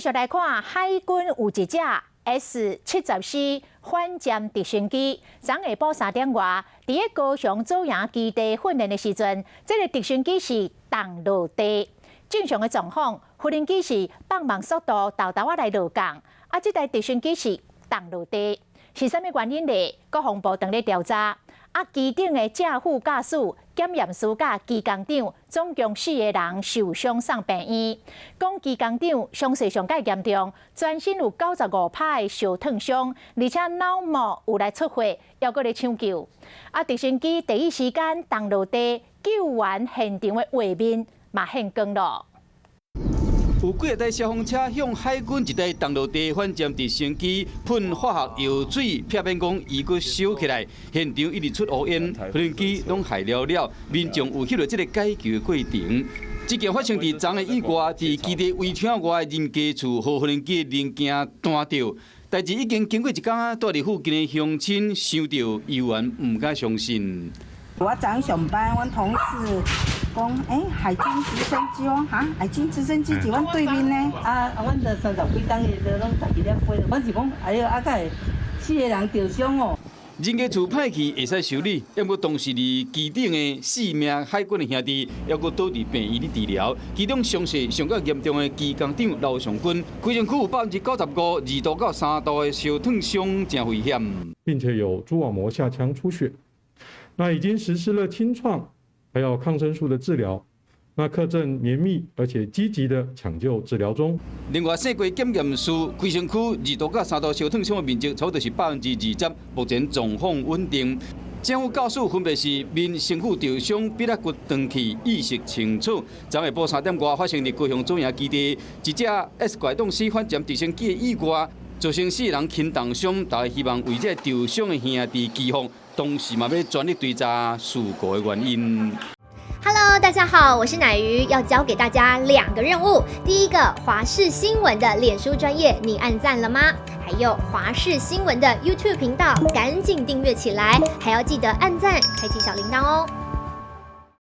續來看，海軍有一隻 S-74反潛直升機，昨下晡3點外，佇咧高雄左營基地訓練的時陣，這個直升機是撞落地。正常的狀況，無人機是放慢速度，沓沓仔來落降。啊，這台直升機是撞落地，是啥物原因呢？國防部正咧調查。啊，機頂的正副駕駛、檢驗師佮機工長，總共四个人受傷送病院。講機工長傷勢上蓋嚴重，全身有95%的燒燙傷，而且腦膜有來出血，猶閣咧搶救。啊，直升機第一時間撞落地，救援現場的畫面嘛現光咯。有幾台消防車向海軍一台撞落地反潛直升機噴化學藥水，避免講伊閣燒起來。現場一直出烏煙，無人機攏害了了，民眾有翕著這個解救的過程。這件發生佇昨的意外，佇基地圍牆外人家厝，予無人機的零件彈著。代誌已經經過一工，住佇附近的鄉親想著，猶原毋敢相信。我早上上班，阮同事講，欸，海軍直升機哦，哈，海軍直升機佇阮對面呢。啊啊，阮就三十幾冬的都攏十二點飛，阮是講，哎喲，啊，敢會四個人著傷哦。人家厝歹去會使修理，毋過當時佇機頂的四名海軍的兄弟，猶閣倒佇病院咧治療。其中傷勢上較嚴重的機工長劉尚軍，規身軀有95%2度到3度的燒燙傷，誠危險，並且有蛛網膜下腔出血。那已經實施了清創，還有抗生素的治療。那客正綿密而且積極的搶救治療中。另外，姓郭檢驗師規身軀2度到3度燒燙傷的面積，差不多是20%，目前狀況穩定。正副駕駛分別是面身軀受傷，鼻仔骨斷去，意識清楚。昨下晡3點外發生佇高雄左營基地，一隻 S 拐洞 C 反潛直升機的意外，造成四人輕重傷，大家希望為這受傷的兄弟祈福，同時嘛欲全力追查事故的原因。 Hello，大家好，我是乃瑜，要交給大家兩個任務。第一個，華視新聞的臉書專頁，你按讚了嗎？還有華視新聞的 YouTube 頻道，趕緊訂閱起來，還要記得按讚，開啟小鈴鐺哦。